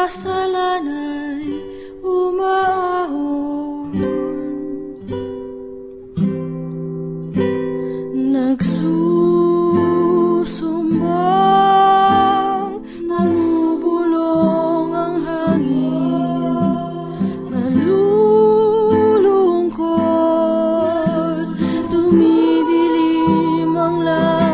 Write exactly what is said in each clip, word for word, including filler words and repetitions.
Salanay umaahon, nagsusumbang, namubulong ang hangin, nalulungkot, dumidilim ang langit.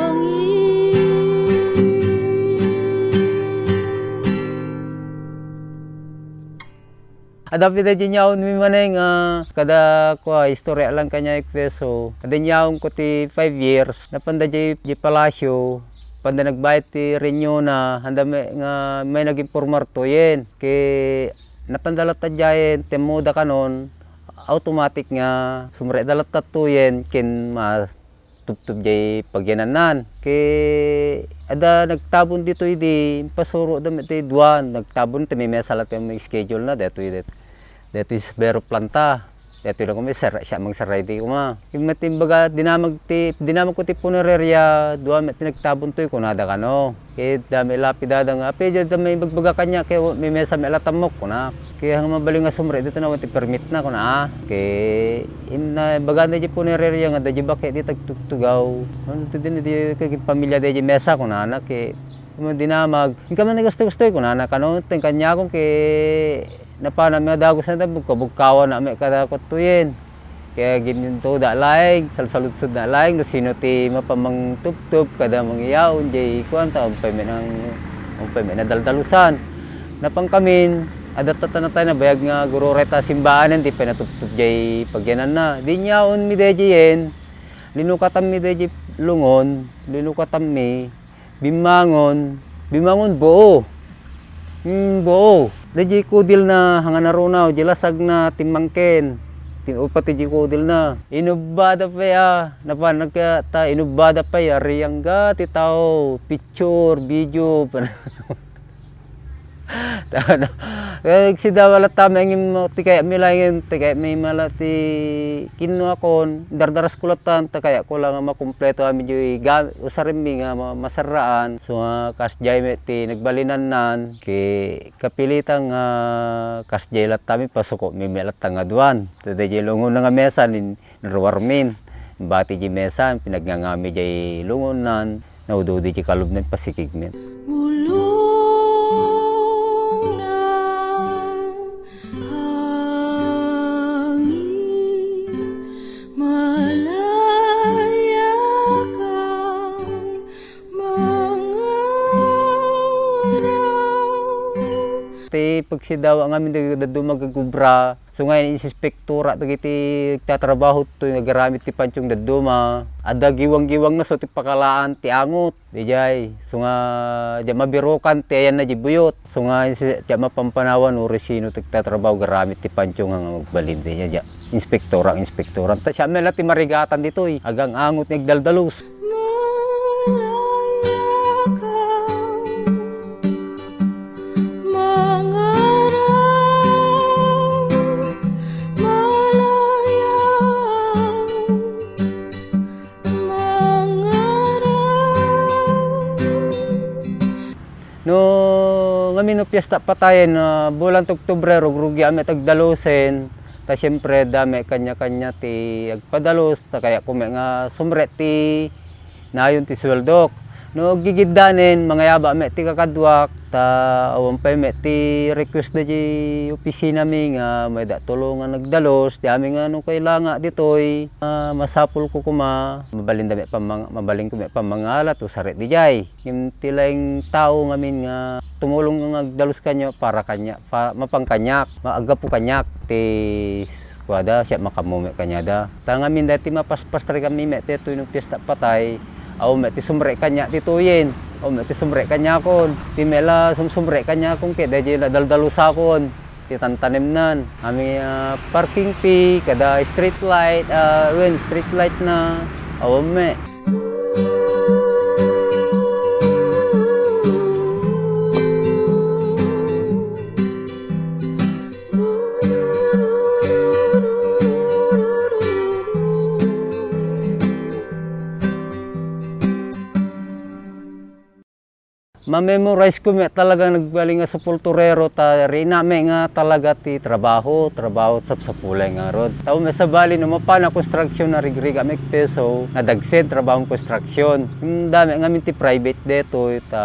Adda pay daydiay inyaonmi manen nga kada kua, istorya lang kaniak, Kuya Su. Kada inyaonko ti five years, napanda diay, diay palasyo, panda nagbayad ti renew na, anda met nga may nag-impormar tuyen. Ket napanda latta diayen, temmoda kanon, automatic nga sumrekda latta tuyen ken ma-, tubtob diay pagyanannan. Ket adda nagtabon ditoy idi, impasuroda met ti dua, nagtabon ti mimesa latta ti schedule na, daytoy, daytoy, daytoy sa Vero Planta. Daytoy la koma, sar-, siak mangsaray di koma. Ket met ti imbaga, dinamag ti, dinamagko ti punereria, dua met ti nagtabon toy, kunada kano. Ket dayta met lapidada nga, "Apay, dayta met ibagbaga kaniak, ket mimesa met latta tamok," kuna. Ket nga mabalin nga sumrek dayta, awan ti permit na, kuna, a. Ket inna, ibagana diay punereria nga adda diay baket di tagtugtugaw. Ano ti din, di, ket pamilya daydiay mesa, kunana, ket dinamag. "Inka man nga gusto-gusto," kunana, kano, ten kaniakon, ket napanam nga dagus na, bugka-bugkawan na met kada kutoyen. Kaya ginintoda laeng, salsaludsodna laeng no sino ti mapamangtubtob kada mangiyaon diay kuan, ta umpay met nang, umpay met nadaldalusan. Napankamin, adda tatta natay nabayag nga guro dayta simbaanen ti panatubtob diay pagyananna. Idi inyaonmi daydiayen, linukatanmi daydiay lungon, linukatanmi, Bimmangon, bimmangon buo. Hmm, buo. Daydiay kudilna, hangan narunaw, diay lasagna, timmangken. Ti-, uppat diay kudilna. Inubbada pay a, napan nagka-, ta inubbada pay a, riyangga ti tao, picture, video. Tano. Kaya sidawa latta, maingim mo, ti kayatmi laeng, ti kayatmi mala ti kinnuakon, dardarasko latta, ta kayatko la nga makumpleto amin diay ga-, usarenmi nga ma-, masarraan. So nga, kasdiay met ti nagbalinannan, ket kapilitan nga kasdiay latta mi, pasukomi met latta nga duan. Ta daydiay lungon nga mesa, nin-, Naruarmin, bati diay mesa, pinagnganganmi diay lungonnan, naududi diay kalubnan, pasikigmin. Bulong ng hangin, malaya kang mangaraw. Ti pagsidawa ngamin dagiti dadduma nga agubra, so nga inspektora dagiti nagtatrabaho toy nga agaramid ti pantiong dadduma, adda giwang-giwangna so ti pakalaan ti angot. Diay, so nga, diay mabirukan ti ayanna diay buyot. So nga, diay mapampanawan, uray sino ti nagtatrabaho agaramid ti pantiong nga agbalin diay, diay. Inspektora, inspektora. Ta siak met la ti marigatan ditoy. Agang-angot nga agdaldalos. Malaya ka, mangaraw, malaya, mangaraw. No, ngamin no Piesta Patayen, ah, bulan ti Oktubre, rugrugian met agdalusen. Ta siempre, adda met kania-kania ti agpadalus, ta kayatko met nga sumrek ti nayon ti sueldok. No aggigiddanen, mangayabak met ti kakaduak, ta awan pay met ti request daydiay opisinami nga mayda tulongan agdalus, ti amin nga no kailanga ditoy, ah, masapulko koma, mabalinda met pammang-, mabalinko met pammangala, ta usarek daydiay. Ngem ti laeng tao ngamin nga tumulong nga agdalus kaniak para kaniak, pa-, mapan kaniak, ma-, aggapu kaniak ti kuada, siak makammo met kaniada. Ta ngamin daytoy mapaspastrek kami met ditoy no Piesta Patay, awan met ti sumrek kaniak ditoyen, awan met ti sumrek kaniakon. Ti met la sumsumrek kaniakon ket daydiay la daldalusakon. Ti tantanemnan. Amin, ah, parking fee, kada street light, ah, wen, street light na, awan met. Ma-memorize ko met talaga nagbalin nga sepulturero ta riinna met nga talaga ti trabaho, trabaho sapsapulay ngarud. Tao met sabali no mapan a construction, narigrigak met peso, nadagsen trabaho construction. Ket dayta met ngamin ti private daytoy ta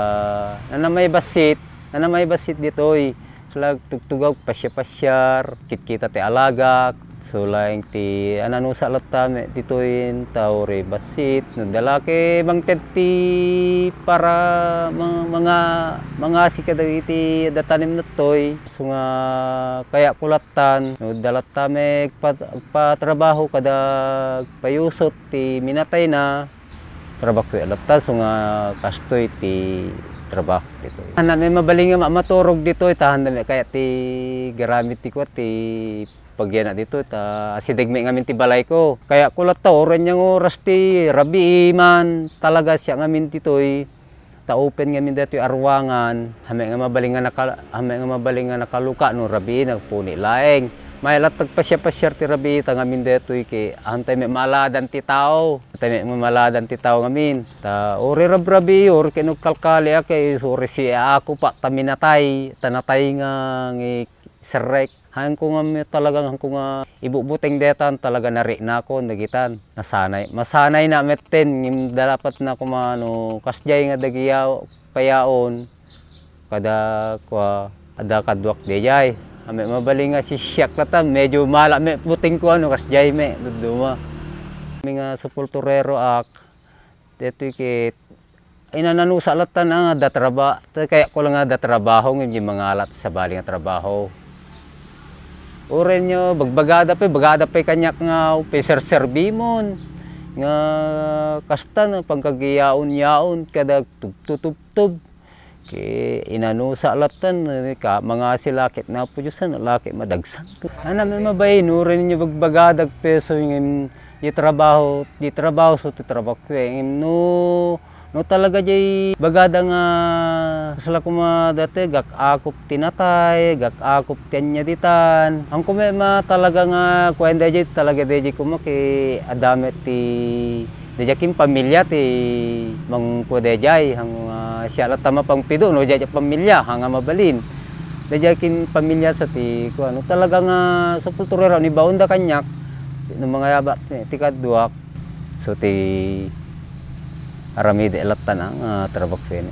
nanamay bassit, nanamay bassit daytoy. Ket tugtugawak pasiar-pasiar, kitkita ti alagak, isu laeng ti ananusa latta met ditoyen ta uray bassit. No adda la ket mangted ti para ma-, manga-, mangasi kadagiti adda tanem daytoy. Isu nga kayatko lattan, no adda latta met agpa-, agpatrabaho kada agpayusot ti minatayna. Trabaho latta, isu nga kastoy ti trabaho ditoy. Haan met mabalin nga ma-, maturog ditoy, ta haan met kayat ti garamid ti kua, ti pagyanak ditoy, ta asideg met ngamin ti balayko. Kayatko latta, uray ania nga oras ti rabii man, talaga siak ngamin ditoy, ta open ngamin daytoy a ruangan, haan met nga mabalin nga naka-, haan met nga mabalin nga nakaluka no rabii, nagpuni laeng. Mayat latta agpasiar-pasiar ti rabii, ta ngamin daytoy ket, haan tay met maaladan ti tao. Tay met mamaladan ti tao ngamin. Ta uray rabrabii, uray ket nagkalkaliak, ket uray siak a kupa ta minatay, ta natay nga, nga serrek. Haanko nga mi-, talaga haanko nga ibutbuteng daytan, talaga nariinakon dagitan. Nasanay, masanayna metten, ngem dapat na koma no kasdiay nga dagiyaw, payaon, kada kua, adda kaduak daydiay. Haan met mabalin nga siak latta, medyo mala met butengko no kasdiay met, dadduma. Ngamin nga sepultureroak, daytoy ket inananusa latta nga adda traba-, kayatko la nga adda trabaho, ngem di mangala ti sabali nga trabaho. Uray ania, bagbagada pay, bagada pay kaniak nga, "Upe, serserbimon." Nga kasta no, pangkagiyaon-yaon, kada tubtutubtob. Ket inanusa latta, ka-, mangasi la ket Apo Dios, haan la ket madagsanto. Haan met mabalin, uray ania bagbagada agpeso, ngem di trabaho, di trabaho isu ti trabaho, ngem no No talaga diay bagada nga kasla koma dayta, agak-akop ti natay, agak-akop ti ania ditan. Haanko met ma-, talaga nga kuan daydiay, talaga daydiay koma ket adda met ti, daydiay ken pamilia ti mangkua daydiay. Haan nga siak latta mapangpido no daydiay pamilia, haan nga mabalin. Daydiay ken pamilia sa ti kuan. No talaga nga sepulturero, ni baonda kaniak, no mangayabak ti kaduak. So, ti aramid latta na nga trabaho ken.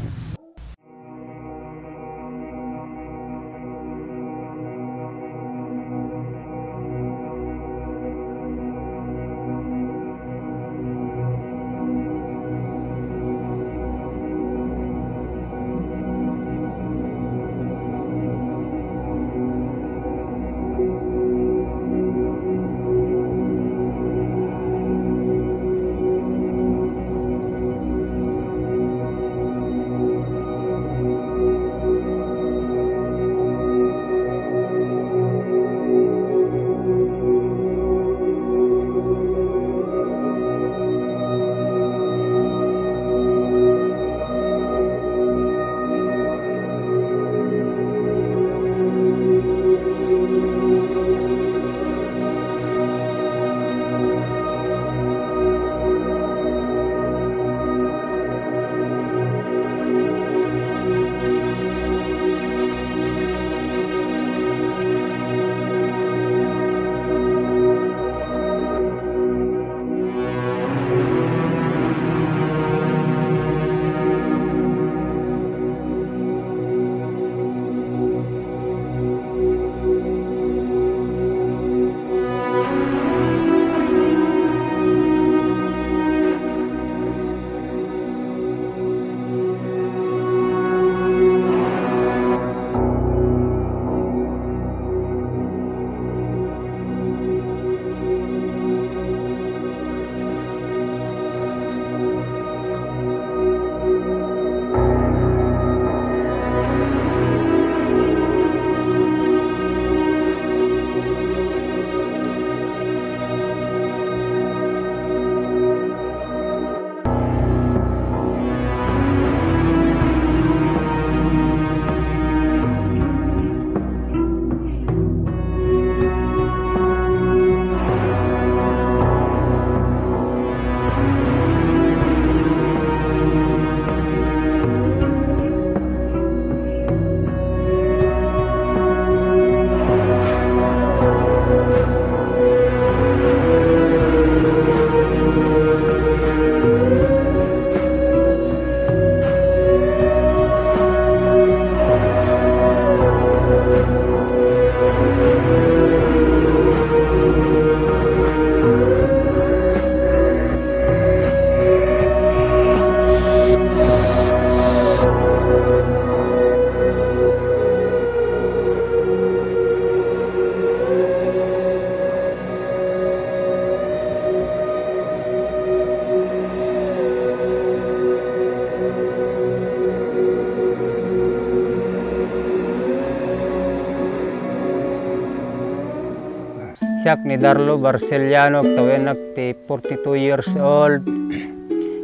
Siak ni Darlo Barceliano, agtawennak ti forty-two years old.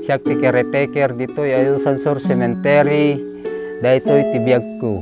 Siak ti caretaker ditoy Ayusan Sur Cemetery. Daytoy ti biagko.